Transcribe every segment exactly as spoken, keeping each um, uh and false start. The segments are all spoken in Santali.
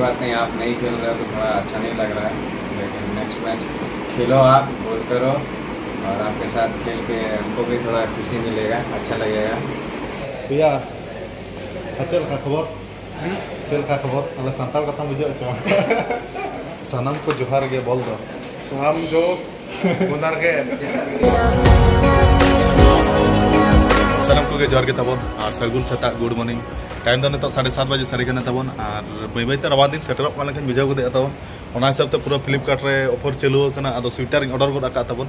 बात नहीं, आप नहीं खेल रहे हो तो थोड़ा अच्छा नहीं लग रहा है, लेकिन नेक्स्ट मैच खेलो, आप गोल करो और आपके साथ खेल के हमको भी थोड़ा खुशी मिलेगा, अच्छा लगेगा। ᱵᱚᱭᱦᱟ, ᱟᱨ ᱪᱮᱫ ᱞᱮᱠᱟ ᱠᱷᱚᱵᱚᱨ? ᱪᱮᱫ ᱞᱮᱠᱟ ᱠᱷᱚᱵᱚᱨ? ᱟᱞᱮ ᱥᱟᱱᱛᱟᱲ ᱠᱟᱛᱷᱟᱢ ᱵᱩᱡᱷᱟᱹᱣ ᱦᱚᱪᱚ᱾ ᱥᱟᱱᱟᱢ ᱠᱚ ᱡᱚᱦᱟᱨ ᱜᱮ ᱵᱚᱞ ᱫᱚ᱾ ᱥᱟᱱᱟᱢ ᱡᱚ ᱵᱚᱱᱟᱨ ᱜᱮ᱾ ᱥᱟᱱᱟᱢ ᱠᱚᱜᱮ ᱡᱚᱦᱟᱨ ᱜᱮ ᱛᱟᱵᱚᱱ ᱟᱨ ᱥᱟᱹᱜᱩᱱ ᱥᱮᱛᱟᱜ, ᱜᱩᱰ ᱢᱚᱨᱱᱤᱝ᱾ ᱴᱟᱭᱤᱢ ᱫᱚ ᱱᱤᱛᱚᱜ ᱥᱟᱲᱮ ᱥᱟᱛ ᱵᱟᱡᱮ ᱥᱟᱹᱨᱤ ᱠᱟᱱᱟ ᱛᱟᱵᱚᱱ ᱟᱨ ᱵᱟᱹᱭ ᱵᱟᱹᱭᱛᱮ ᱨᱟᱵᱟᱝ ᱫᱤᱱ ᱥᱮᱴᱮᱨᱚᱜ ᱠᱟᱱ ᱞᱮᱠᱟᱧ ᱵᱩᱡᱷᱟᱹᱣ ᱜᱚᱫᱮᱜᱼᱟ ᱛᱟᱵᱚᱱ᱾ ᱚᱱᱟ ᱦᱤᱥᱟᱹᱵ ᱛᱮ ᱯᱩᱨᱟᱹ ᱯᱷᱞᱤᱯᱠᱟᱨᱴ ᱨᱮ ᱚᱯᱷᱟᱨ ᱪᱟᱹᱞᱩ ᱟᱠᱟᱱᱟ, ᱟᱫᱚ ᱥᱩᱭᱮᱴᱟᱨ ᱤᱧ ᱚᱰᱟᱨ ᱜᱚᱫ ᱟᱠᱟᱫ ᱛᱟᱵᱚᱱ᱾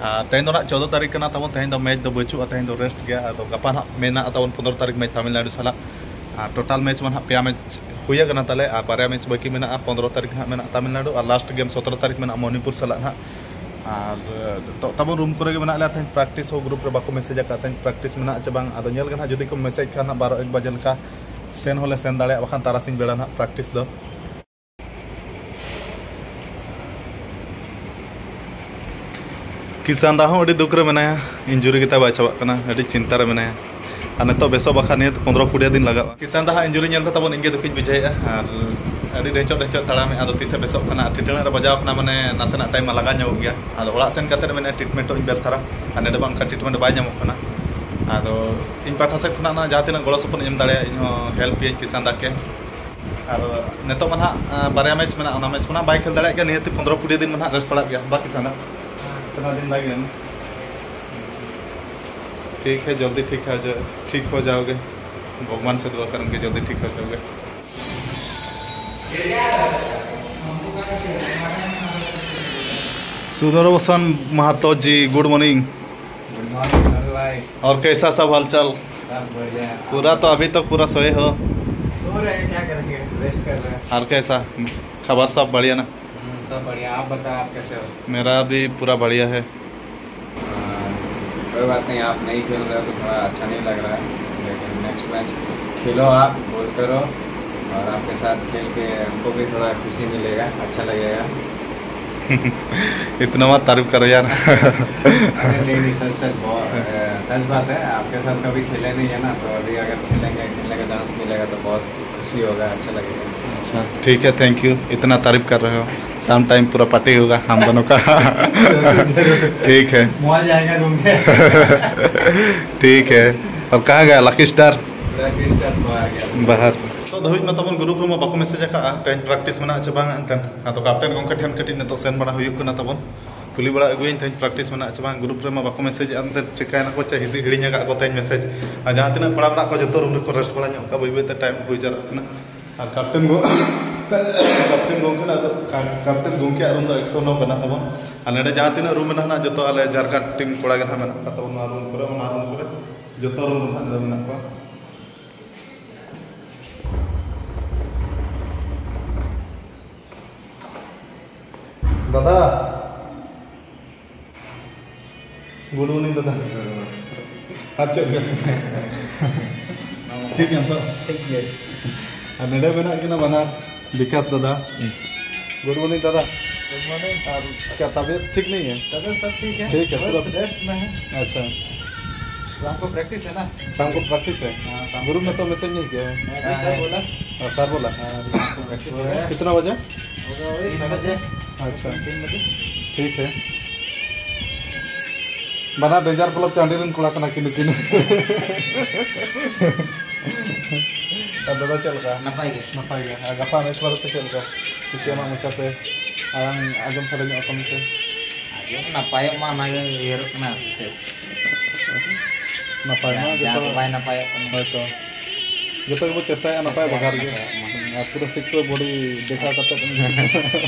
ᱟᱨ ᱛᱮᱦᱮᱧ ᱫᱚ ᱱᱟᱜ ᱪᱳᱫᱽᱫᱚ ᱛᱟᱹᱨᱤᱠᱷ ᱠᱟᱱᱟ ᱛᱟᱵᱚᱱ, ᱛᱮᱦᱮᱧ ᱫᱚ ᱢᱮᱪ ᱫᱚ ᱵᱟᱹᱪᱩᱜᱼᱟ, ᱛᱮᱦᱮᱧ ᱫᱚ ᱨᱮᱥᱴ ᱜᱮᱭᱟ᱾ ᱟᱫᱚ ᱜᱟᱯᱟ ᱱᱟᱜ ᱢᱮᱱᱟᱜᱼᱟ ᱛᱟᱵᱚᱱ ᱯᱚᱱᱨᱚ ᱛᱟᱹᱨᱤᱠᱷ ᱢᱮᱪ ᱛᱟᱢᱤᱞᱱᱟᱰᱩ ᱥᱟᱞᱟᱜ᱾ ᱟᱨ ᱴᱳᱴᱟᱞ ᱢᱮᱪ ᱢᱟ ᱱᱟᱜ ᱯᱮᱭᱟ ᱢᱮᱪ ᱦᱩᱭ ᱟᱠᱟᱱᱟ ᱛᱟᱞᱮ, ᱟᱨ ᱵᱟᱨᱭᱟ ᱢᱮᱪ ᱵᱟᱹᱠᱤ ᱢᱮᱱᱟᱜᱼᱟ᱾ ᱯᱚᱱᱨᱚ ᱛᱟᱹᱨᱤᱠᱷ ᱱᱟᱜ ᱢᱮᱱᱟᱜᱼᱟ ᱛᱟᱢᱤᱞᱱᱟᱰᱩ, ᱟᱨ ᱞᱟᱥᱴ ᱜᱮᱢ ᱥᱚᱛᱨᱚ ᱛᱟᱹᱨᱤᱠᱷ ᱢᱮᱱᱟᱜᱼᱟ ᱢᱚᱱᱤᱯᱩᱨ ᱥᱟᱞᱟᱜ ᱱᱟᱜ᱾ ᱟᱨ ᱱᱤᱛᱚᱜ ᱛᱟᱵᱚᱱ ᱨᱩᱢ ᱠᱚᱨᱮ ᱜᱮ ᱢᱮᱱᱟᱜ ᱞᱮᱭᱟ᱾ ᱛᱮᱦᱮᱧ ᱯᱨᱮᱠᱴᱤᱥ ᱦᱚᱸ ᱜᱨᱩᱯ ᱨᱮ ᱵᱟᱠᱚ ᱢᱮᱥᱮᱡᱽ ᱟᱠᱟᱫ, ᱛᱮᱦᱮᱧ ᱯᱨᱮᱠᱴᱤᱥ ᱢᱮᱱᱟᱜᱼᱟ ᱪᱮ ᱵᱟᱝ᱾ ᱟᱫᱚ ᱧᱮᱞ ᱜᱮ ᱱᱟᱜ, ᱡᱩᱫᱤ ᱠᱚ ᱢᱮᱥᱮᱡᱽ ᱠᱷᱟᱱ ᱱᱟᱜ ᱵᱟᱨᱚ ᱮᱠ ᱵᱟᱡᱮ ᱞᱮᱠᱟ ᱥᱮᱱ ᱦᱚᱸᱞᱮ ᱥᱮᱱ ᱫᱟᱲᱮᱭᱟᱜᱼᱟ, ᱵᱟᱠᱷᱟᱱ ᱛᱟᱨᱟᱥᱤᱧ ᱵᱮᱲᱟ ᱱᱟᱜ ᱯᱨᱮᱠᱴᱤᱥ ᱫᱚ᱾ ᱠᱤᱥᱟᱱ ᱫᱟ ᱦᱚᱸ ᱟᱹᱰᱤ ᱫᱩᱠ ᱨᱮ ᱢᱮᱱᱟᱭᱟ, ᱤᱱᱡᱩᱨᱤ ᱜᱮᱛᱟᱭ ᱵᱟᱭ ᱪᱟᱵᱟᱜ ᱠᱟᱱᱟ, ᱟᱹᱰᱤ ᱪᱤᱱᱛᱟ ᱨᱮ ᱢᱮᱱᱟᱭᱟ᱾ ᱟᱨ ᱱᱤᱛᱚᱜ ᱵᱮᱥᱚᱜ ᱵᱟᱠᱷᱟᱱ ᱱᱤᱭᱟᱹ ᱯᱚᱱᱨᱚ ᱠᱩᱲᱤ ᱫᱤᱱ ᱞᱟᱜᱟᱜᱼᱟ᱾ ᱠᱤᱥᱟᱱ ᱫᱟ ᱦᱟᱸᱜ ᱤᱱᱡᱩᱨᱤ ᱧᱮᱞ ᱛᱮ ᱛᱟᱵᱚᱱ ᱤᱧ ᱜᱮ ᱫᱩᱠᱤᱧ ᱵᱩᱡᱷᱟᱹᱣᱮᱫᱼᱟ, ᱟᱨ ᱟᱹᱰᱤ ᱰᱷᱮᱪᱚᱜ ᱰᱷᱮᱪᱚᱜ ᱛᱟᱲᱟᱢᱮᱫᱼᱟ᱾ ᱟᱫᱚ ᱛᱤᱥᱮ ᱵᱮᱥᱚᱜ ᱠᱟᱱᱟ? ᱟᱨ ᱴᱷᱤᱴᱟᱹᱬᱟᱹᱜ ᱨᱮ ᱵᱟᱡᱟᱣ ᱠᱟᱱᱟ, ᱢᱟᱱᱮ ᱱᱟᱥᱮᱱᱟᱜ ᱴᱟᱭᱤᱢ ᱢᱟ ᱞᱟᱜᱟᱣ ᱧᱚᱜᱚᱜ ᱜᱮᱭᱟ᱾ ᱟᱫᱚ ᱚᱲᱟᱜ ᱥᱮᱱ ᱠᱟᱛᱮ ᱢᱮᱱᱮᱫᱼᱟ ᱴᱨᱤᱴᱢᱮᱱᱴᱚᱜ ᱤᱧ ᱵᱮᱥ ᱫᱷᱟᱨᱟ, ᱟᱨ ᱱᱚᱰᱮ ᱢᱟ ᱚᱱᱠᱟ ᱴᱨᱤᱴᱢᱮᱱᱴ ᱵᱟᱭ ᱧᱟᱢᱚᱜ ᱠᱟᱱᱟ᱾ ᱟᱫᱚ ᱤᱧ ᱯᱟᱦᱴᱟ ᱥᱮᱫ ᱠᱷᱚᱱᱟᱜ ᱱᱟ ᱡᱟᱦᱟᱸ ᱛᱤᱱᱟᱹᱜ ᱜᱚᱲᱚ ᱥᱚᱯᱚᱦᱚᱫ ᱤᱧ ᱮᱢ ᱫᱟᱲᱮᱭᱟᱜᱼᱟ, ᱤᱧ ᱦᱚᱸ ᱦᱮᱞᱯ ᱯᱮᱭᱟᱹᱧ ᱠᱤᱥᱟᱱ ᱫᱟ ᱠᱮ᱾ ᱟᱨ ᱱᱤᱛᱚᱜ ᱢᱟ ᱱᱟᱦᱟᱜ, ᱟᱸ, ᱵᱟᱨᱭᱟ ᱢᱮᱪ ᱢᱮᱱᱟᱜᱼᱟ, ᱚᱱᱟ ᱢᱮᱪ ᱠᱷᱚᱱᱟᱜ ᱵᱟᱭ ᱠᱷᱮᱞ ᱫᱟᱲᱮᱭᱟᱜ ᱜᱮᱭᱟ, ᱱᱤᱦᱟᱹᱛᱤ ᱯᱚᱱᱨᱚ ᱠᱩᱲᱤ ᱫᱤᱱ ᱢᱟ ᱱᱟᱦᱟᱜ ᱨᱮᱥᱴ ᱯᱟᱲᱟᱜ ᱜᱮᱭᱟ, ᱵᱟᱠᱤ ᱥᱟᱱᱟ ᱛᱤᱱᱟᱹᱜ ᱫᱤᱱ ᱞᱟᱜᱮ᱾ ᱴᱷᱤᱠ ᱦᱮ, ᱡᱚᱞᱫᱤ ᱴᱷᱤᱠ ᱦᱚ ᱡᱟ-, ᱴᱷᱤᱠ ᱦᱚ ᱡᱟᱣᱜᱮ, ᱵᱷᱚᱜᱽᱵᱟᱱ ᱥᱮ ᱫᱩᱣᱟ ᱠᱟᱨᱚᱱ ᱜᱮ ᱡᱚᱞᱫᱤ ᱴᱷᱤᱠ ᱦᱚ ᱡᱟᱣᱜᱮ᱾ Sudarshan Mahato ji, good morning. Good morning sir भाई। और कैसा सब हालचाल? सब बढ़िया। पूरा तो अभी तक पूरा सोए हो। सो रहे हैं, क्या करेंगे, रेस्ट कर रहे हैं। और कैसा खबर, सब बढ़िया ना? हम्म, सब बढ़िया। आप बताओ, आप कैसे हो? मेरा भी पूरा बढ़िया है। हाँ, कोई बात नहीं, आप नहीं खेल रहे हो तो थोड़ा अच्छा नहीं लग रहा है, लेकिन नेक्स्ट मैच खेलो, आप गोल करो और आपके साथ खेल के हमको भी थोड़ा खुशी मिलेगा, अच्छा लगेगा। इतना मत तारीफ करो यार। अरे नहीं नहीं, सच सच बहुत, अ, सच बात है। आपके साथ कभी खेले नहीं है ना, तो अभी अगर खेलेंगे, खेलने का चांस मिलेगा तो बहुत खुशी होगा, अच्छा लगेगा। अच्छा, ठीक है, थैंक यू, इतना तारीफ कर रहे हो। शाम टाइम पूरा पार्टी होगा हम दोनों का। ठीक है। मॉल जाएगा घूमने। ठीक है। अब कहाँ गया लकी स्टार? लकी स्टार बाहर गया। बाहर। तो ᱫᱷᱟᱹᱵᱤᱡ ᱢᱟ ᱛᱟᱵᱚᱱ ᱜᱨᱩᱯ ᱨᱮᱢᱟ ᱵᱟᱠᱚ ᱢᱮᱥᱮᱡᱽ ᱟᱠᱟᱫᱼᱟ, ᱛᱮᱦᱮᱧ ᱯᱨᱮᱠᱴᱤᱥ ᱢᱮᱱᱟᱜᱼᱟ ᱪᱮ ᱵᱟᱝ ᱮᱱᱛᱮ᱾ ᱟᱫᱚ ᱠᱟᱯᱴᱮᱱ ᱜᱚᱢᱠᱮ ᱴᱷᱮᱱ ᱠᱟᱹᱴᱤᱡ ᱱᱤᱛᱚᱜ ᱥᱮᱱ ᱵᱟᱲᱟ ᱦᱩᱭᱩᱜ ᱠᱟᱱᱟ ᱛᱟᱵᱚᱱ᱾ ᱠᱩᱞᱤ ᱵᱟᱲᱟ ᱟᱹᱜᱩᱭᱟᱹᱧ ᱛᱮᱦᱮᱧ ᱯᱨᱮᱠᱴᱤᱥ ᱢᱮᱱᱟᱜᱼᱟ ᱪᱮ ᱵᱟᱝ᱾ ᱜᱨᱩᱯ ᱨᱮᱢᱟ ᱵᱟᱠᱚ ᱢᱮᱥᱮᱡᱽ ᱮᱫᱼᱟ, ᱮᱱᱛᱮ ᱪᱤᱠᱟᱹᱭᱮᱱᱟ ᱠᱚ ᱪᱮ ᱦᱤᱥᱤ ᱦᱤᱲᱤᱧ ᱟᱠᱟᱫ ᱠᱚ ᱛᱮᱦᱮᱧ ᱢᱮᱥᱮᱡᱽ᱾ ᱟᱨ ᱡᱟᱦᱟᱸ ᱛᱤᱱᱟᱹᱜ ᱠᱚᱲᱟ ᱢᱮᱱᱟᱜ ᱠᱚᱣᱟ ᱡᱚᱛᱚ ᱨᱩᱢ ᱨᱮᱠᱚ ᱨᱮᱥᱴ ᱵᱟᱲᱟ ᱧᱚᱜ ᱠᱟᱜᱼᱟ, ᱵᱟᱹᱭ ᱵᱟᱹᱭ ᱛᱮ ᱴᱟᱭᱤᱢ ᱦᱩᱭ ᱡᱟᱣᱨᱟᱜ ᱠᱟᱱᱟ᱾ ᱟᱨ ᱠᱟᱯᱴᱮᱱ ᱜᱚ-, ᱠᱟᱯᱴᱮᱱ ᱜᱚᱢᱠᱮ ᱟᱜ ᱫᱚ, ᱠᱟᱯ-, ᱠᱟᱯᱴᱮᱱ ᱜᱚᱢᱠᱮᱭᱟᱜ ᱨᱩᱢ ᱫᱚ ᱮᱠᱥᱚ ᱱᱚ ᱠᱟᱱᱟ ᱛᱟᱵᱚᱱ᱾ ᱟᱨ ᱱᱚᱰᱮ ᱡᱟᱦᱟᱸ ᱛᱤᱱᱟᱹᱜ ᱨᱩᱢ ᱢᱮᱱᱟᱜᱼᱟ ᱱᱟᱜ, ᱡᱚᱛᱚ ᱟᱞᱮ ᱡᱷᱟᱲᱠᱷᱚᱸᱰ ᱴᱤᱢ ᱠᱚᱲᱟ ᱜᱮ ᱱᱟᱜ ᱢᱮᱱᱟᱜ ᱠᱚ ᱛᱟᱵᱚᱱ ᱱᱚᱣᱟ ᱨᱩᱢ ᱠᱚᱨᱮ, ᱚᱱᱟ ᱨᱩᱢ ᱠᱚᱨᱮ, ᱡᱚᱛᱚ ᱨᱩᱢ ᱨᱮ ᱱᱟᱜ ᱱᱚᱰᱮ ᱢᱮᱱᱟᱜ ᱠᱚᱣᱟ᱾ ᱫᱟᱫᱟ, ᱜᱩᱰ ᱢᱚᱨᱱᱤᱝ ᱫᱟᱫᱟ᱾ ᱟᱨ ᱪᱮᱫ ᱞᱮᱠᱟ? ᱴᱷᱤᱠ ᱜᱮᱭᱟᱢ ᱛᱚ? ᱴᱷᱤᱠ ᱜᱮᱭᱟ᱾ ᱟᱨ ᱱᱚᱰᱮ ᱢᱮᱱᱟᱜ ᱠᱤᱱᱟ ᱵᱟᱱᱟᱨ, ᱵᱤᱠᱟᱥ ᱫᱟᱫᱟ᱾ ᱦᱩᱸ᱾ गुड मॉर्निंग दादा। Good morning. और क्या तबीयत ठीक नहीं है? तबीयत सब ठीक है। ठीक है, बस पूरा रेस्ट में है। अच्छा। शाम को प्रैक्टिस है ना? शाम को प्रैक्टिस है। हाँ, शाम को ग्रुप में तो मैसेज नहीं किया है। हाँ, अभी सर बोला। हाँ, सर बोला। हाँ, अभी शाम को प्रैक्टिस है। कितना बजे? होगा वही तीन साढ़े बजे। अच्छा। तीन बजे। ठीक है। ᱵᱟᱱᱟᱨ ᱰᱮᱧᱡᱟᱨ ᱠᱞᱟᱵᱽ ᱪᱟᱱᱰᱤᱞ ᱨᱮᱱ ᱠᱚᱲᱟ ᱠᱟᱱᱟ ᱠᱤᱱ ᱱᱩᱠᱤᱱ᱾ ᱟᱨ ᱫᱟᱫᱟ ᱪᱮᱫ ᱞᱮᱠᱟ? ᱱᱟᱯᱟᱭ ᱜᱮ᱾ ᱱᱟᱯᱟᱭ ᱜᱮ᱾ ᱟᱨ ᱜᱟᱯᱟ ᱢᱮᱪ ᱵᱟᱨᱮᱛᱮ ᱪᱮᱫ ᱞᱮᱠᱟ? ᱠᱤᱪᱷᱩ ᱟᱢᱟᱜ ᱢᱚᱪᱟᱛᱮ ᱟᱲᱟᱝ ᱟᱸᱡᱚᱢ ᱥᱟᱰᱮ ᱧᱚᱜ ᱟᱠᱚ ᱢᱮᱥᱮ᱾ ᱟᱸᱡᱚᱢ ᱱᱟᱯᱟᱭᱚᱜ ᱢᱟ, ᱚᱱᱟᱜᱮ ᱩᱭᱦᱟᱹᱨᱚᱜ ᱠᱟᱱᱟ, ᱥᱮ ᱪᱮᱫ? ᱱᱟᱯᱟᱭ ᱢᱟ ᱡᱟᱦᱟᱸ ᱡᱚᱛᱚ ᱠᱚ ᱵᱟᱭ ᱱᱟᱯᱟᱭᱚᱜ ᱠᱟᱱᱟ᱾ ᱦᱳᱭᱛᱚ᱾ ᱡᱚᱛᱚ ᱜᱮᱵᱚ ᱪᱮᱥᱴᱟᱭᱟ ᱱᱟᱯᱟᱭ ᱪᱮᱥᱴᱟᱭᱟ ᱵᱟᱜᱷᱟᱨ ᱜᱮ᱾ ᱱᱟᱯᱟᱭᱚᱜ ᱢᱟ᱾ ᱦᱩᱸ, ᱟᱨ ᱯᱩᱨᱟᱹ ᱥᱤᱠᱥ ᱯᱮᱠ ᱵᱚᱰᱤ ᱫᱮᱠᱷᱟᱣ ᱠᱟᱛᱮ᱾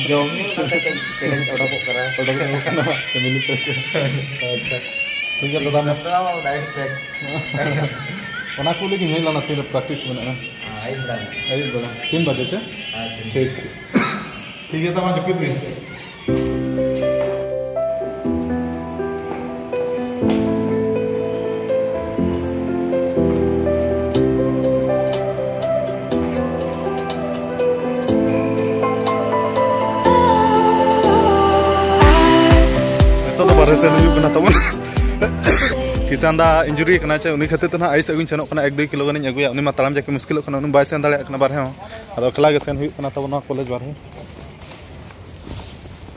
ᱡᱚᱢ ᱧᱩ ᱠᱟᱛᱮ ᱠᱟᱹᱡ ᱠᱮᱴᱮᱡ ᱚᱰᱚᱠᱚᱜ ᱠᱟᱱᱟ᱾ ᱚᱰᱚᱠ ᱧᱟᱢᱚᱜ ᱠᱟᱱᱟ, ᱯᱷᱮᱢᱤᱞᱤ ᱯᱮᱠ᱾ ᱟᱪᱪᱷᱟ᱾ ᱴᱷᱤᱠ ᱜᱮᱭᱟ ᱫᱟᱫᱟ᱾ ᱥᱤᱥᱴᱮᱢ ᱫᱚ ᱰᱟᱭᱨᱮᱠᱴ ᱯᱮᱠ᱾ ᱚᱱᱟ ᱠᱩᱞᱤ ᱜᱤᱧ ᱦᱮᱡ ᱞᱮᱱᱟ, ᱛᱤᱱᱨᱮ ᱯᱨᱮᱠᱴᱤᱥ ᱢᱮᱱᱟᱜᱼᱟ? ᱦᱮᱸ, ᱟᱹᱭᱩᱵ ᱵᱮᱲᱟ᱾ ᱟᱹᱭᱩᱵ ᱵᱮᱲᱟ᱾ ᱛᱤᱱ ᱵᱟᱡᱮ ᱪᱮ? ᱦᱮᱸ, ᱛᱤᱱ ᱴᱷᱤᱠ᱾ ᱴᱷᱤᱠ ᱜᱮᱭᱟ, ᱛᱟᱢᱟ ᱡᱟᱹᱯᱤᱫ ᱜᱮ᱾ ᱥᱮᱱ ᱦᱩᱭᱩᱜ ᱠᱟᱱᱟ ᱛᱟᱵᱚᱱ᱾ ᱠᱤᱥᱟᱱ ᱫᱟ ᱤᱧᱡᱩᱨᱤ ᱠᱟᱱᱟ ᱪᱮ, ᱩᱱᱤ ᱠᱷᱟᱹᱛᱤᱨ ᱛᱮ ᱱᱟᱦᱟᱜ ᱟᱭᱤᱥ ᱟᱹᱜᱩᱧ ᱥᱮᱱᱚᱜ ᱠᱟᱱᱟ, ᱮᱠ ᱫᱩᱭ ᱠᱤᱞᱳ ᱜᱟᱱᱤᱧ ᱟᱹᱜᱩᱭᱟ᱾ ᱩᱱᱤ ᱢᱟ ᱛᱟᱲᱟᱢ ᱡᱟᱠᱮ ᱢᱩᱥᱠᱤᱞᱚᱜ ᱠᱟᱱᱟ, ᱩᱱᱤ ᱵᱟᱭ ᱥᱮᱱ ᱫᱟᱲᱮᱭᱟᱜ ᱠᱟᱱᱟ ᱵᱟᱨᱦᱮ ᱦᱚᱸ᱾ ᱟᱫᱚ ᱮᱠᱞᱟ ᱜᱮ ᱥᱮᱱ ᱦᱩᱭᱩᱜ ᱠᱟᱱᱟ ᱛᱟᱵᱚᱱ ᱱᱚᱣᱟ ᱠᱚᱞᱮᱡᱽ ᱵᱟᱨᱦᱮ᱾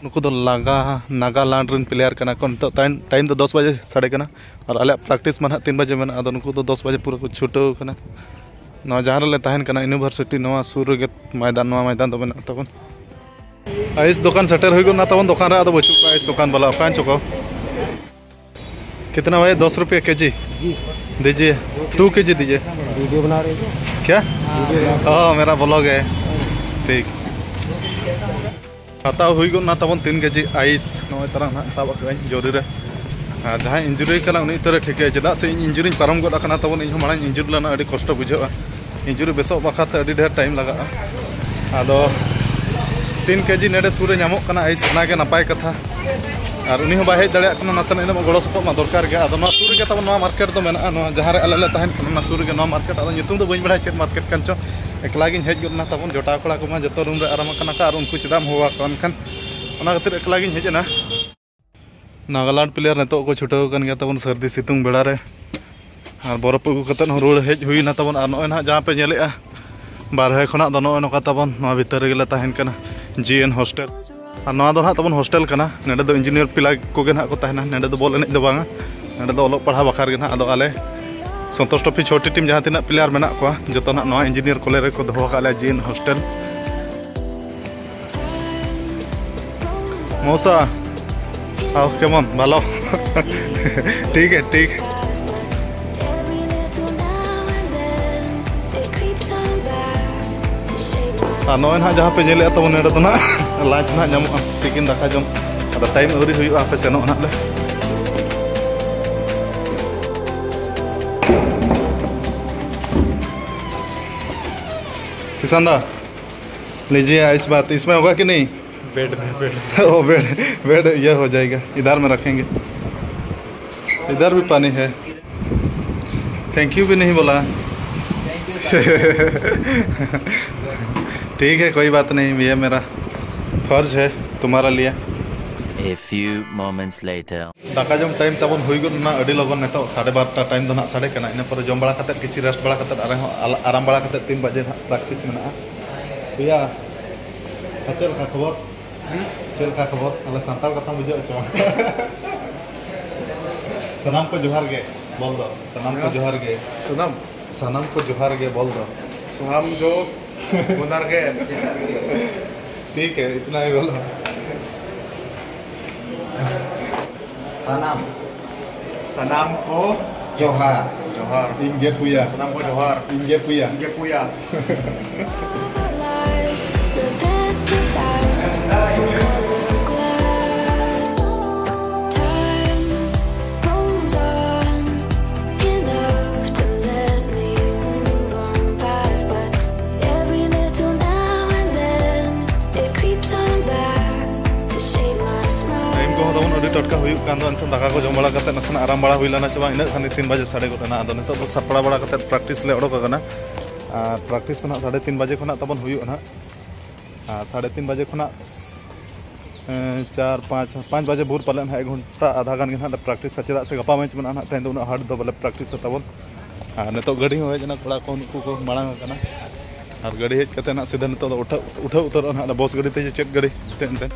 ᱱᱩᱠᱩ ᱫᱚ ᱞᱟᱜᱟ ᱱᱟᱜᱟᱞᱟᱱᱰ ᱨᱮᱱ ᱯᱞᱮᱭᱟᱨ ᱠᱟᱱᱟ ᱠᱚ᱾ ᱱᱤᱛᱚᱜ ᱴᱟᱭᱤᱢ, ᱴᱟᱭᱤᱢ ᱫᱚ ᱫᱚᱥ ᱵᱟᱡᱮ ᱥᱟᱰᱮ ᱠᱟᱱᱟ ᱟᱨ ᱟᱞᱮᱭᱟᱜ ᱯᱨᱮᱠᱴᱤᱥ ᱢᱟ ᱱᱟᱦᱟᱜ ᱛᱤᱱ ᱵᱟᱡᱮ ᱢᱮᱱᱟᱜᱼᱟ᱾ ᱟᱫᱚ ᱱᱩᱠᱩ ᱫᱚ ᱫᱚᱥ ᱵᱟᱡᱮ ᱯᱩᱨᱟᱹ ᱠᱚ ᱪᱷᱩᱴᱟᱹᱣ ᱠᱟᱱᱟ᱾ ᱱᱚᱣᱟ ᱡᱟᱦᱟᱸ ᱨᱮᱞᱮ ᱛᱟᱦᱮᱱ ᱠᱟᱱᱟ ᱤᱭᱩᱱᱤᱵᱷᱟᱨᱥᱤᱴᱤ, ᱱᱚᱣᱟ ᱥᱩᱨ ᱨᱮᱜᱮ ᱢᱚᱭᱫᱟᱱ, ᱱᱚᱣᱟ ᱢᱚᱭᱫᱟᱱ ᱫᱚ ᱢᱮᱱᱟᱜ ᱛᱟᱵᱚᱱ᱾ ᱟᱭᱤᱥ ᱫᱚᱠᱟᱱ ᱥᱮᱴᱮᱨ ᱦᱩᱭ ᱜᱚᱫ ᱱᱟ ᱛᱟᱵᱚᱱ, ᱫᱚᱠᱟᱱ ᱨᱮ ᱟᱫᱚ ᱵᱟᱹᱪᱩᱜ ᱠᱚᱣᱟ ᱟᱭᱤᱥ ᱫᱚᱠᱟᱱ ᱵᱟᱞᱟ᱾ ᱚᱠᱟᱭᱮᱱ ᱪᱚ ᱠᱚ? कितना भाई? दस रुपये केजी जी। दीजिए, टू केजी दीजिए। वीडियो बना रहे हो? क्या? वीडियो बना रहे हो? ओ, मेरा ब्लॉग है। ठीक। ᱦᱟᱛᱟᱣ ᱦᱩᱭ ᱜᱚᱫ ᱱᱟ ᱛᱟᱵᱚᱱ ᱛᱤᱱ ᱠᱮᱡᱤ ᱟᱭᱤᱥ᱾ ᱱᱚᱜᱼᱚᱭ ᱛᱟᱨᱟ ᱱᱟᱦᱟᱜ ᱥᱟᱵ ᱟᱠᱟᱫᱟᱹᱧ ᱡᱚᱨᱤ ᱨᱮ᱾ ᱟᱨ ᱡᱟᱦᱟᱸᱭ ᱤᱧᱡᱩᱨᱤ ᱠᱟᱱᱟ ᱩᱱᱤ ᱩᱛᱟᱹᱨᱮ ᱴᱷᱤᱠᱟᱹᱭᱟ, ᱪᱮᱫᱟᱜ ᱥᱮ ᱤᱧ ᱤᱧᱡᱩᱨᱤᱧ ᱯᱟᱨᱚᱢ ᱜᱚᱫ ᱟᱠᱟᱱᱟ ᱛᱟᱵᱚᱱ, ᱤᱧ ᱦᱚᱸ ᱢᱟᱲᱟᱝ ᱤᱧᱡᱩᱨ ᱞᱮᱱᱟ, ᱟᱹᱰᱤ ᱠᱚᱥᱴᱚ ᱵᱩᱡᱷᱟᱹᱜᱼᱟ᱾ ᱤᱧᱡᱩᱨᱤ ᱵᱮᱥᱚᱜ ᱵᱟᱠᱷᱨᱟ ᱛᱮ ᱟᱹᱰᱤ ᱰᱷᱮᱨ ᱴᱟᱭᱤᱢ ᱞᱟᱜᱟᱜᱼᱟ᱾ ᱟᱫᱚ ᱛᱤᱱ ᱠᱮᱡᱤ ᱱᱮᱰᱮ ᱥᱩᱨ ᱨᱮ ᱧᱟᱢᱚᱜ ᱠᱟᱱᱟ ᱟᱭᱤᱥ, ᱚᱱᱟᱜᱮ ᱱᱟᱯᱟᱭ ᱠᱟᱛᱷᱟ᱾ ᱟᱨ ᱩᱱᱤ ᱦᱚᱸ ᱵᱟᱭ ᱦᱮᱡ ᱫᱟᱲᱮᱭᱟᱜ ᱠᱟᱱᱟ, ᱱᱟᱥᱮᱱᱟᱜ ᱤᱱᱟᱹ ᱜᱚᱲᱚ ᱥᱚᱯᱚᱦᱚᱫ ᱢᱟ ᱫᱚᱨᱠᱟᱨ ᱜᱮ᱾ ᱟᱫᱚ ᱱᱚᱣᱟ ᱥᱩᱨ ᱨᱮᱜᱮ ᱛᱟᱵᱚᱱ ᱱᱚᱣᱟ ᱢᱟᱨᱠᱮᱴ ᱫᱚ ᱢᱮᱱᱟᱜᱼᱟ, ᱱᱚᱣᱟ ᱡᱟᱦᱟᱸ ᱨᱮ ᱟᱞᱮ ᱞᱮ ᱛᱟᱦᱮᱱ ᱠᱟᱱᱟ ᱚᱱᱟ ᱥᱩᱨ ᱨᱮᱜᱮ ᱱᱚᱣᱟ ᱢᱟᱨᱠᱮᱴ᱾ ᱟᱫᱚ ᱧᱩᱛᱩᱢ ᱫᱚ ᱵᱟᱹᱧ ᱵᱟᱲᱟᱭᱟ ᱪᱮᱫ ᱢᱟᱨᱠᱮᱴ ᱠᱟᱱ ᱪᱚ, ᱮᱠᱞᱟ ᱜᱤᱧ ᱦᱮᱡ ᱜᱚᱫ ᱮᱱᱟ ᱛᱟᱵᱚᱱ᱾ ᱡᱚᱴᱟᱣ ᱠᱚᱲᱟ ᱠᱚᱢᱟ ᱡᱚᱛᱚ ᱨᱩᱢ ᱨᱮ ᱟᱨᱟᱢ ᱟᱠᱟᱱᱟ ᱠᱚ, ᱟᱨ ᱩᱱᱠᱩ ᱪᱮᱫᱟᱜ ᱮᱢ ᱦᱚᱦᱚ ᱟᱠᱚᱣᱟ? ᱮᱱᱠᱷᱟᱱ ᱚᱱᱟ ᱠᱷᱟᱹᱛᱤᱨ ᱮᱠᱞᱟ ᱜᱤᱧ ᱦᱮᱡ ᱮᱱᱟ᱾ ᱱᱟᱜᱟᱞᱟᱱᱰ ᱯᱞᱮᱭᱟᱨ ᱱᱤᱛᱚᱜ ᱠᱚ ᱪᱷᱩᱴᱟᱹᱣ ᱟᱠᱟᱱ ᱜᱮᱭᱟ ᱛᱟᱵᱚᱱ ᱥᱟᱹᱨᱫᱤ ᱥᱤᱛᱩᱝ ᱵᱮᱲᱟ ᱨᱮ, ᱟᱨ ᱵᱚᱨᱚᱯ ᱟᱹᱜᱩ ᱠᱟᱛᱮᱫ ᱦᱚᱸ ᱨᱩᱣᱟᱹᱲ ᱦᱮᱡ ᱦᱩᱭᱱᱟ ᱛᱟᱵᱚᱱ᱾ ᱟᱨ ᱱᱚᱜᱼᱚᱭ ᱱᱟᱦᱟᱜ ᱡᱟᱦᱟᱸ ᱯᱮ ᱧᱮᱞᱮᱫᱼᱟ ᱵᱟᱨᱦᱮ ᱠᱷᱚᱱᱟᱜ ᱫᱚ, ᱱᱚᱜᱼᱚᱭ ᱱᱚᱝᱠᱟ ᱛᱟᱵᱚᱱ ᱱᱚᱣᱟ ᱵᱷᱤᱛᱟᱹᱨ ᱨᱮᱜᱮ ᱞᱮ ᱛᱟᱦᱮᱱ ᱠᱟᱱᱟ, ᱡᱤ ᱮᱱ ᱦᱳᱥᱴᱮᱞ᱾ ᱟᱨ ᱱᱚᱣᱟ ᱫᱚ ᱱᱟᱦᱟᱜ ᱛᱟᱵᱚᱱ ᱦᱳᱥᱴᱮᱞ ᱠᱟᱱᱟ᱾ ᱱᱚᱸᱰᱮ ᱫᱚ ᱤᱧᱡᱤᱱᱤᱭᱟᱨ ᱯᱞᱮᱭᱟᱨ ᱠᱚᱜᱮ ᱱᱟᱦᱟᱜ ᱠᱚ ᱛᱟᱦᱮᱱᱟ, ᱱᱚᱸᱰᱮ ᱫᱚ ᱵᱚᱞ ᱮᱱᱮᱡ ᱫᱚ ᱵᱟᱝᱟ, ᱱᱚᱸᱰᱮ ᱫᱚ ᱚᱞᱚᱜ ᱯᱟᱲᱦᱟᱣ ᱵᱟᱠᱷᱨᱟ ᱜᱮ ᱱᱟᱦᱟᱜ᱾ ᱟᱫᱚ ᱟᱞᱮ ᱥᱚᱱᱛᱳᱥ ᱴᱨᱚᱯᱷᱤ ᱪᱷᱚᱴᱤ ᱴᱤᱢ ᱡᱟᱦᱟᱸ ᱛᱤᱱᱟᱹᱜ ᱯᱞᱮᱭᱟᱨ ᱢᱮᱱᱟᱜ ᱠᱚᱣᱟ, ᱡᱚᱛᱚ ᱱᱟᱦᱟᱜ ᱱᱚᱣᱟ ᱤᱧᱡᱤᱱᱤᱭᱟᱨ ᱠᱚᱞᱮᱡᱽ ᱨᱮᱠᱚ ᱫᱚᱦᱚ ᱟᱠᱟᱫ ᱞᱮᱭᱟ, ᱡᱤ ᱮᱱ ᱦᱳᱥᱴᱮᱞ᱾ ᱢᱚᱥᱟ, ᱟᱣ ᱠᱮᱢᱚᱱ ᱵᱷᱟᱞᱚ? ᱴᱷᱤᱠ ᱜᱮ, ᱴᱷᱤᱠ᱾ ᱟᱨ ᱱᱚᱜᱼᱚᱭ ᱱᱟᱦᱟᱜ ᱡᱟᱦᱟᱸ ᱯᱮ ᱧᱮᱞᱮᱫᱼᱟ ᱛᱟᱵᱚᱱ, ᱱᱚᱰᱮ ᱫᱚ ᱱᱟᱦᱟᱜ ᱞᱟᱧᱪ ᱱᱟᱦᱟᱜ ᱧᱟᱢᱚᱜᱼᱟ, ᱛᱤᱠᱤᱱ ᱫᱟᱠᱟ ᱡᱚᱢ᱾ ᱟᱫᱚ ᱴᱟᱭᱤᱢ ᱟᱹᱣᱨᱤ ᱦᱩᱭᱩᱜᱼᱟ, ᱦᱟᱯᱮ ᱥᱮᱱᱚᱜ ᱱᱟᱦᱟᱜ ᱞᱮ᱾ किसान दा, लीजिए आइस बात, इसमें होगा कि नहीं? बेड में, बेड। ओ, बेड, बेड ये हो जाएगा, इधर में रखेंगे। इधर भी पानी है। थैंक यू भी नहीं बोला। ठीक है, कोई बात नहीं, ये मेरा फर्ज है तुम्हारा लिए। A few moments later. ᱫᱟᱠᱟ ᱡᱚᱢ ᱴᱟᱭᱤᱢ ᱛᱟᱵᱚᱱ ᱦᱩᱭ ᱜᱚᱫ ᱮᱱᱟ ᱟᱹᱰᱤ ᱞᱚᱜᱚᱱ᱾ ᱱᱤᱛᱚᱜ ᱥᱟᱲᱮ ᱵᱟᱨᱚᱴᱟ ᱴᱟᱭᱤᱢ ᱫᱚ ᱱᱟᱦᱟᱜ ᱥᱟᱰᱮ ᱠᱟᱱᱟ᱾ ᱤᱱᱟᱹ ᱯᱚᱨᱮ ᱡᱚᱢ ᱵᱟᱲᱟ ᱠᱟᱛᱮᱫ, ᱠᱤᱪᱷᱤ ᱨᱮᱥᱴ ᱵᱟᱲᱟ ᱠᱟᱛᱮᱫ, ᱟᱨᱦᱚᱸ ᱟᱞ- ᱟᱨᱟᱢ ᱵᱟᱲᱟ ᱠᱟᱛᱮᱫ ᱛᱤᱱ ᱵᱟᱡᱮ ᱱᱟᱦᱟᱜ ᱯᱨᱮᱠᱴᱤᱥ ᱢᱮᱱᱟᱜᱼᱟ᱾ ᱵᱷᱚᱭᱟ, ᱟᱨ ᱪᱮᱫ ᱞᱮᱠᱟ ᱠᱷᱚᱵᱚᱨ? ᱪᱮᱫ ᱞᱮᱠᱟ ᱠᱷᱚᱵᱚᱨ? ᱟᱞᱮ ᱥᱟᱱᱛᱟᱲ ᱠᱟᱛᱷᱟᱢ ᱵᱩᱡᱷᱟᱹᱣ ᱦᱚᱪᱚ᱾ ᱥᱟᱱᱟᱢ ᱠᱚ ᱡᱚᱦᱟᱨ ᱜᱮ ᱵᱚᱞ ᱫᱚ᱾ ᱥᱟᱱᱟᱢ ᱠᱚ ᱡᱚᱦᱟᱨ ᱜᱮ᱾ ᱥᱟᱱᱟᱢ ᱥᱟᱱᱟᱢ ᱠᱚ ᱡᱚᱦᱟᱨ ᱜᱮ ᱵᱚᱞ ᱫᱚ᱾ ᱥᱟᱱᱟᱢ ᱡᱚ ᱵᱚᱱᱟᱨ ᱜᱮ᱾ ᱴᱷᱤᱠ ᱦᱮ, ᱤᱛᱱᱟ ᱦᱤ ᱵᱚᱞᱚ᱾ ᱥᱟᱱᱟᱢ ᱥᱟᱱᱟᱢ ᱠᱚ ᱡᱚᱦᱟᱨ᱾ ᱡᱚᱦᱟᱨ᱾ ᱤᱧ ᱜᱮ ᱯᱩᱭᱟ᱾ ᱥᱟᱱᱟᱢ ᱠᱚ ᱡᱚᱦᱟᱨ᱾ ᱤᱧ ᱜᱮ ᱯᱩᱭᱟ᱾ ᱤᱧ ᱜᱮ ᱯᱩᱭᱟ᱾ Lives, the best of times, full color glass. Time rolls on, enough to let me move on past. But every little now and then, it creeps on back to shape my smile. Time ᱠᱚᱦᱚᱸ ᱛᱟᱵᱚᱱ ᱟᱹᱰᱤ ᱴᱟᱴᱠᱟ ᱦᱩᱭᱩᱜ ᱠᱟᱱ ᱫᱚ᱾ ᱱᱤᱛᱚᱜ ᱫᱟᱠᱟ ᱠᱚ ᱡᱚᱢ ᱵᱟᱲᱟ ᱠᱟᱛᱮ ᱱᱟᱥᱮᱱᱟᱜ ᱟᱨᱟᱢ ᱵᱟᱲᱟ ᱦᱩᱭ ᱞᱮᱱᱟ ᱪᱮ ᱵᱟᱝ, ᱤᱱᱟᱹᱜ ᱠᱷᱟᱱ ᱛᱤᱱ ᱵᱟᱡᱮ ᱥᱟᱰᱮ ᱜᱚᱫ ᱮᱱᱟ᱾ ᱟᱫᱚ ᱱᱤᱛᱚᱜ ᱫᱚ ᱥᱟᱯᱲᱟᱣ ᱵᱟᱲᱟ ᱠᱟᱛᱮ ᱯᱨᱮᱠᱴᱤᱥ ᱞᱮ ᱚᱰᱚᱠ ᱟᱠᱟᱱᱟ᱾ ᱟᱨ ᱯᱨᱮᱠᱴᱤᱥ ᱫᱚ ᱱᱟᱦᱟᱜ ᱥᱟᱲᱮ ᱛᱤᱱ ᱵᱟᱡᱮ ᱠᱷᱚᱱᱟᱜ ᱛᱟᱵᱚᱱ ᱦᱩᱭᱩᱜᱼᱟ ᱱᱟᱦᱟᱜ᱾ ᱟᱨ ᱥᱟᱲᱮ ᱛᱤᱱ ᱵᱟᱡᱮ ᱠᱷᱚᱱᱟᱜ ᱮᱸ, ᱪᱟᱨ ᱯᱟᱸᱪ ᱯᱟᱸᱪ ᱵᱟᱡᱮ ᱵᱷᱳᱨ ᱯᱟᱞᱮ ᱱᱟᱦᱟᱜ ᱮᱠ ᱜᱷᱚᱱᱴᱟ ᱟᱫᱷᱟ ᱜᱟᱱ ᱜᱮ ᱱᱟᱦᱟᱜ ᱞᱮ ᱯᱨᱮᱠᱴᱤᱥᱟ᱾ ᱪᱮᱫᱟᱜ ᱥᱮ ᱜᱟᱯᱟ ᱢᱮᱪ ᱢᱮᱱᱟᱜᱼᱟ ᱱᱟᱦᱟᱜ, ᱛᱮᱦᱮᱧ ᱫᱚ ᱩᱱᱟᱹᱜ ᱦᱟᱨᱰ ᱫᱚ ᱵᱟᱞᱮ ᱯᱨᱮᱠᱴᱤᱥᱟ ᱛᱟᱵᱚᱱ᱾ ᱟᱨ ᱱᱤᱛᱚᱜ ᱜᱟᱹᱰᱤ ᱦᱚᱸ ᱦᱮᱡ ᱮᱱᱟ, ᱠᱚᱲᱟ ᱠᱚ ᱱᱩᱠᱩ ᱠᱚ ᱢᱟᱲᱟᱝ ᱟᱠᱟᱱᱟ᱾ ᱟᱨ ᱜᱟᱹᱰᱤ ᱦᱮᱡ ᱠᱟᱛᱮ ᱱᱟᱦᱟᱜ ᱥᱤᱫᱷᱟᱹ ᱱᱤᱛᱚᱜ ᱫᱚ ᱩᱴᱷᱟᱹᱣ ᱩᱴᱷᱟᱹᱣ ᱩᱛᱟᱹᱨᱚᱜᱼᱟ ᱱᱟᱦᱟᱜ ᱵᱚᱥ ᱜᱟᱹᱰᱤ ᱛᱮ ᱪᱮ ᱪᱮᱫ ᱜᱟᱹᱰᱤ ᱛᱮ ᱮᱱᱛᱮ᱾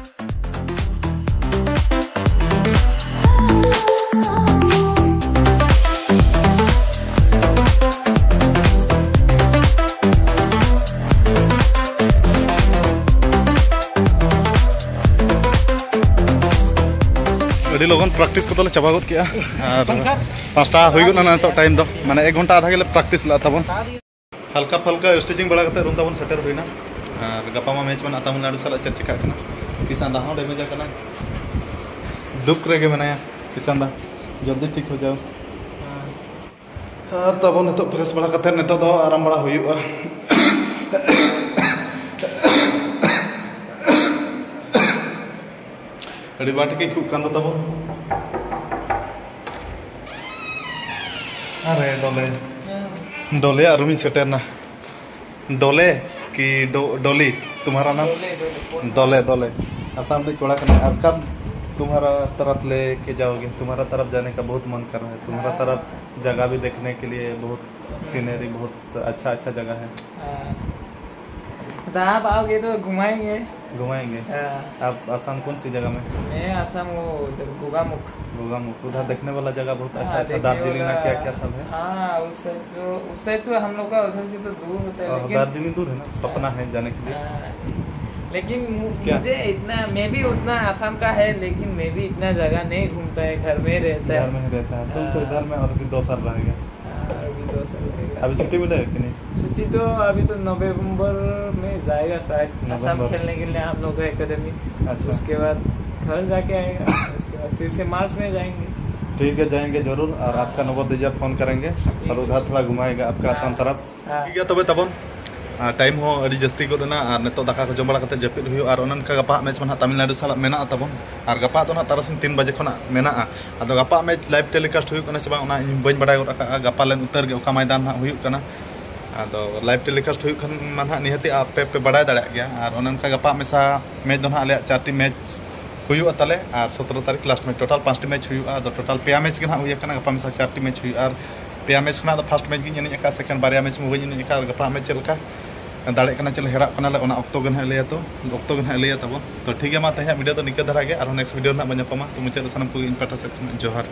ᱟᱹᱰᱤ ᱞᱚᱜᱚᱱ ᱯᱨᱮᱠᱴᱤᱥ ᱠᱚᱫᱚ ᱞᱮ ᱪᱟᱵᱟ ᱜᱚᱫ ᱠᱮᱜᱼᱟ᱾ ᱟᱨ ᱯᱟᱸᱪᱴᱟ ᱦᱩᱭ ᱜᱚᱫ ᱮᱱᱟ ᱱᱤᱛᱚᱜ ᱴᱟᱭᱤᱢ ᱫᱚ, ᱢᱟᱱᱮ ᱮᱠ ᱜᱷᱚᱱᱴᱟ ᱟᱫᱷᱟ ᱜᱮᱞᱮ ᱯᱨᱮᱠᱴᱤᱥ ᱞᱮᱫᱼᱟ ᱛᱟᱵᱚᱱ᱾ ᱦᱟᱞᱠᱟ ᱯᱷᱟᱞᱠᱟ ᱥᱴᱨᱮᱪᱤᱝ ᱵᱟᱲᱟ ᱠᱟᱛᱮ ᱨᱩᱢ ᱛᱟᱵᱚᱱ ᱥᱮᱴᱮᱨ ᱦᱩᱭᱱᱟ᱾ ᱟᱨ ᱜᱟᱯᱟ ᱢᱟ ᱢᱮᱪ ᱢᱮᱱᱟᱜᱼᱟ ᱛᱟᱢᱤᱞᱱᱟᱲᱩ ᱥᱟᱞᱟᱜ, ᱪᱮᱫ ᱪᱤᱠᱟᱹᱜ ᱠᱟᱱᱟ᱾ ᱠᱤᱥᱟᱱ ᱫᱟ ᱦᱚᱸ ᱰᱮᱢᱮᱡᱽ ᱟᱠᱟᱱᱟᱭ, ᱫᱩᱠ ᱨᱮᱜᱮ ᱢᱮᱱᱟᱭᱟ ᱠᱤᱥᱟᱱ ᱫᱟ, ᱡᱚᱞᱫᱤ ᱴᱷᱤᱠ ᱦᱚ ᱡᱟᱣ᱾ ᱟᱨ ᱛᱟᱵᱚᱱ ᱱᱤᱛᱚᱜ ᱯᱷᱨᱮᱥ ᱵᱟᱲᱟ ᱠᱟᱛᱮ ᱱᱤᱛᱚᱜ ᱫᱚ ᱟᱨᱟᱢ ᱵᱟᱲᱟ ᱦᱩᱭᱩᱜᱼᱟ᱾ ᱟᱹᱰᱤ ᱵᱟᱝ ᱴᱷᱤᱠ ᱟᱹᱭᱠᱟᱹᱜ ᱠᱟᱱ ᱫᱚ ᱛᱟᱵᱚᱱ᱾ ᱟᱨᱮ ᱰᱚᱞᱮ, ᱰᱚᱞᱮ ᱟᱨ ᱨᱩᱢᱤᱧ ᱥᱮᱴᱮᱨ ᱮᱱᱟ᱾ ᱰᱚᱞᱮ ᱠᱤ ᱰᱚ- ᱰᱚᱞᱤ, ᱛᱩᱢᱦᱟᱨᱟ ᱱᱟᱢ? ᱰᱚᱞᱮ, ᱰᱚᱞᱮ᱾ ᱰᱚᱞᱮ, ᱰᱚᱞᱮ᱾ ᱟᱥᱟᱢ ᱨᱤᱱᱤᱡ ᱠᱚᱲᱟ ᱠᱟᱱᱟᱭ᱾ ᱟᱨ ᱠᱟᱱ तुम्हारा तरफ लेके जाओगे, तुम्हारा तरफ जाने का बहुत मन कर रहा है, तुम्हारा हाँ। तरफ जगह भी देखने के लिए बहुत सीनरी, बहुत अच्छा अच्छा जगह है। हाँ। तो आप आओगे तो घुमाएंगे। घुमाएंगे। हाँ। आप आसाम कौन सी जगह में? मैं आसाम, वो उधर गोगामुख। गोगामुख, उधर देखने वाला जगह बहुत अच्छा हाँ, अच्छा। देखने दार्जिलिंग में वाला- क्या क्या सब है? हाँ, उस साइड तो, उस साइड तो हम लोग का उधर से तो दूर होता है, और लेकिन दार्जिलिंग दूर है ना, सपना है जाने के लिए। हाँ, लेकिन मु- क्या? मुझे इतना, मैं भी उतना आसाम का है, लेकिन मैं भी इतना जगह नहीं घूमता है, घर में रहता घर है। में ही रहता है। तुम तो हाँ। इधर में और भी दो साल रहेगा। हाँ, अभी दो साल रहेगा। अभी छुट्टी मिलेगा कि नहीं? छुट्टी तो अभी तो नवंबर में जाएगा शायद, आसाम नवंबर। खेलने के लिए हम लोग का एकेडमी। अच्छा। उसके बाद घर जाके आएगा, उसके बाद फिर से मार्च में जाएंगे। ठीक है, जाएंगे जरूर। और आपका नंबर दीजिए, फोन करेंगे और उधर थोड़ा घुमाएगा आपका आसाम तरफ। हाँ। ᱴᱷᱤᱠ ᱜᱮᱭᱟ, ᱛᱚᱵᱮ ᱛᱟᱵᱚᱱ ᱴᱟᱭᱤᱢ ᱦᱚᱸ ᱟᱹᱰᱤ ᱡᱟᱹᱥᱛᱤ ᱜᱚᱫ ᱮᱱᱟ ᱟᱨ ᱱᱤᱛᱚᱜ ᱫᱟᱠᱟ ᱠᱚ ᱡᱚᱢ ᱵᱟᱲᱟ ᱠᱟᱛᱮ ᱡᱟᱹᱯᱤᱫ ᱦᱩᱭᱩᱜᱼᱟ᱾ ᱟᱨ ᱚᱱᱮ ᱚᱱᱠᱟ ᱜᱟᱯᱟ ᱢᱮᱪ ᱢᱟ ᱱᱟᱦᱟᱜ ᱛᱟᱢᱤᱞᱱᱟᱲᱩ ᱥᱟᱞᱟᱜ ᱢᱮᱱᱟᱜᱼᱟ ᱛᱟᱵᱚᱱ᱾ ᱟᱨ ᱜᱟᱯᱟ ᱫᱚ ᱱᱟᱦᱟᱜ ᱛᱟᱨᱟᱥᱤᱧ ᱛᱤᱱ ᱵᱟᱡᱮ ᱠᱷᱚᱱᱟᱜ ᱢᱮᱱᱟᱜᱼᱟ᱾ ᱟᱫᱚ ᱜᱟᱯᱟ ᱢᱮᱪ ᱞᱟᱭᱤᱵᱷ ᱴᱮᱞᱤᱠᱟᱥᱴ ᱦᱩᱭᱩᱜ ᱠᱟᱱᱟ ᱥᱮ ᱵᱟᱝ, ᱚᱱᱟ ᱤᱧ ᱵᱟᱹᱧ ᱵᱟᱲᱟᱭ ᱜᱚᱫ ᱟᱠᱟᱫᱼᱟ᱾ ᱜᱟᱯᱟ ᱞᱮᱱ ᱩᱛᱟᱹᱨ ᱜᱮ ᱚᱠᱟ ᱢᱚᱭᱫᱟᱱ ᱱᱟᱦᱟᱜ ᱦᱩᱭᱩᱜ ᱠᱟᱱᱟ᱾ ᱟᱫᱚ ᱞᱟᱭᱤᱵᱷ ᱴᱮᱞᱤᱠᱟᱥᱴ ᱦᱩᱭᱩᱜ ᱠᱷᱟᱱ ᱢᱟ ᱱᱟᱦᱟᱜ ᱱᱤᱦᱟᱹᱛᱤ ᱟᱯᱮ ᱯᱮ ᱵᱟᱲᱟᱭ ᱫᱟᱲᱮᱭᱟᱜ ᱜᱮᱭᱟ᱾ ᱟᱨ ᱚᱱᱮ ᱚᱱᱠᱟ ᱜᱟᱯᱟ ᱢᱮᱥᱟ ᱢᱮᱪ ᱫᱚ ᱱᱟᱦᱟᱜ ᱟᱞᱮᱭᱟᱜ ᱪᱟᱨᱴᱤ ᱢᱮᱪ ᱦᱩᱭᱩᱜᱼᱟ ᱛᱟᱞᱮ᱾ ᱟᱨ ᱥᱚᱛᱨᱚ ᱛᱟᱹᱨᱤᱠᱷ ᱞᱟᱥᱴ ᱢᱮᱪ, ᱴᱳᱴᱟᱞ ᱯᱟᱸᱪᱴᱤ ᱢᱮᱪ ᱦᱩᱭᱩᱜᱼᱟ᱾ ᱟᱫᱚ ᱴᱳᱴᱟᱞ ᱯᱮᱭᱟ ᱢᱮᱪ ᱜᱮ ᱱᱟᱦᱟᱜ ᱦᱩᱭ ᱟᱠᱟᱱᱟ, ᱜᱟᱯᱟ ᱢᱮᱥᱟ ᱪᱟᱨᱴᱤ ᱢᱮᱪ ᱦᱩᱭᱩᱜᱼᱟ᱾ ᱟᱨ ᱯᱮᱭᱟ ᱢᱮᱪ ᱠᱷᱚᱱᱟᱜ ᱫᱚ ᱯᱷᱟᱥᱴ ᱢᱮᱪ ᱜᱤᱧ ᱮᱱᱮᱡ ᱟᱠᱟᱫᱼᱟ, ᱥᱮᱠᱮᱱᱰ ᱵᱟᱨᱭᱟ ᱢᱮᱪ ᱢᱟ ᱵᱟᱹᱧ ᱮᱱᱮᱡ ᱟᱠᱟᱫ᱾ ᱟᱨ ᱜᱟᱯᱟ ᱢᱮᱪ ᱪᱮᱫ ᱞᱮᱠᱟ ᱫᱟᱲᱮᱜ ᱠᱟᱱᱟ, ᱪᱮᱫ ᱞᱮᱠᱟ ᱦᱮᱨᱟᱜ ᱠᱟᱱᱟᱞᱮ, ᱚᱱᱟ ᱚᱠᱛᱚ ᱜᱮ ᱱᱟᱦᱟᱜ ᱞᱟᱹᱭᱟ ᱛᱚ, ᱚᱠᱛᱚ ᱜᱮ ᱱᱟᱦᱟᱜ ᱞᱟᱹᱭᱟ ᱛᱟᱵᱚᱱ᱾ ᱛᱚ ᱴᱷᱤᱠ ᱜᱮᱭᱟ, ᱢᱟ ᱛᱮᱦᱮᱧᱟᱜ ᱵᱷᱤᱰᱤᱭᱳ ᱫᱚ ᱱᱤᱝᱠᱟᱹ ᱫᱷᱟᱨᱟ ᱜᱮ, ᱟᱨᱦᱚᱸ ᱱᱮᱠᱥᱴ ᱵᱷᱤᱰᱤᱭᱳ ᱨᱮ ᱱᱟᱦᱟᱜ ᱵᱚᱱ ᱧᱟᱯᱟᱢᱟ᱾ ᱛᱚ ᱢᱩᱪᱟᱹᱫ ᱨᱮ ᱥᱟᱱᱟᱢ ᱠᱚᱜᱮ ᱤᱧ ᱯᱟᱦᱴᱟ ᱥᱮᱫ ᱠᱷᱚᱱᱟᱜ ᱡᱚᱦᱟᱨ᱾